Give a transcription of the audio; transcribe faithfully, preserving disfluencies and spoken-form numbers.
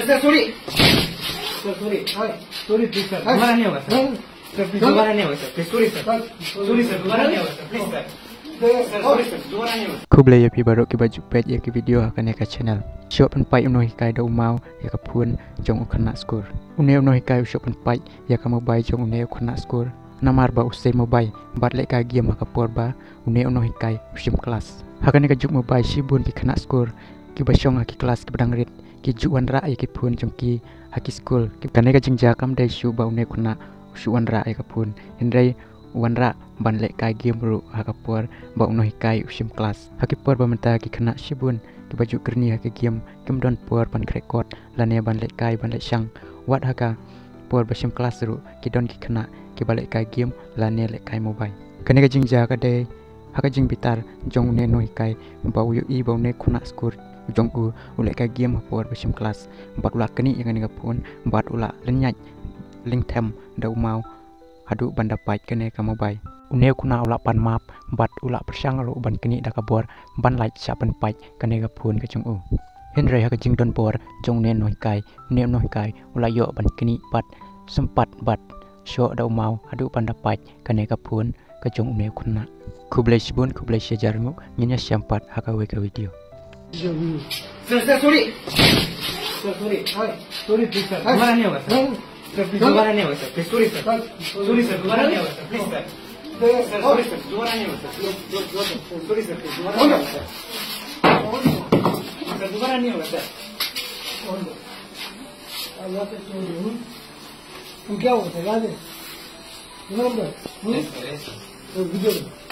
Sir, sorry. Sir, sorry. Hi. Sorry, please, sir. Hi. दोबारा नहीं होगा, sir. Sir, please, दोबारा नहीं होगा, sir. Please, sorry, sir. Sir, sorry, sir. दोबारा नहीं होगा, sir. Please, sir. Sir, sorry, sir. दोबारा नहीं होगा. Khublei ïa phi baroh kiba ju peit ïa ki video ha kane ka channel. Shuh pynpait u nonghikai da u maw ïa ka phone jong u khynnah skul. Une u nonghikai u shuh pynpait ïa ka mobile jong une u khynnah skul. Namar ba u sei mobile bad lehkai game ha ka por ba une u nonghikai u shim klas. Ha kane ka juk mobile shibun ki khynnah skul kiba shong ha ki klas kiba dang rit ki ju wanrah ïa ki phone jong ki ha ki skul. Kane ka jingjia kam dei shuh ba une u khynnah u shu wanrah ïa ka phone, hynrei u wanrah ban lehkai game ruh ha ka por ba u nonghikai u shim klas. Ha ki por ba mynta ki khynnah shibun kiba ju kyrni ha ki game kim don por ban khreh kot lane ban lehkai ban lehshang. Wat ha ka por ba shim klas ruh ki don ki khynnah kiba lehkai game lane lehkai mobile. Kane ka jingjia ka dei ha ka jingbitar jong une u nonghikai ba u ïohi ba une u khynnah skul jong u u lehkai game ha por ba shim klas bad u la knieh ïa kane ka phone bad u la lynñiat lyngthem da u maw haduh ban da pait kane ka mobile. Une u khynnah u la pan map bad u la pyrshang ruh ban knieh da ka bor ban lait shah pynpait kane ka phone ka jong u. Hynrei ha ka jingdon bor jong une u nonghikai, une u nonghikai u la ïoh ban knieh bad sympat bad shoh da u maw haduh ban da pait kane ka phone ka jong une u khynnah. Khublei shibun, khublei shihajar nguh, ngin ïa shem pat ha kawei ka video. Sir, sir, sorry. Sir, sorry. Hi. Sorry, please, sir. दोबारा नहीं होगा, sir. Sir, please, दोबारा नहीं होगा, sir. Please, sorry, sir. Sorry, sir, दोबारा नहीं होगा, sir. Please, sir. Sir, sorry, sir. दोबारा नहीं होगा, sir. Sorry, sir, please, दोबारा नहीं होगा, sir. Sir, दोबारा नहीं होगा, sir. तुम क्या होता है, याद है? Remember? Hmm? Yes, sir. Yes, sir. तो video में।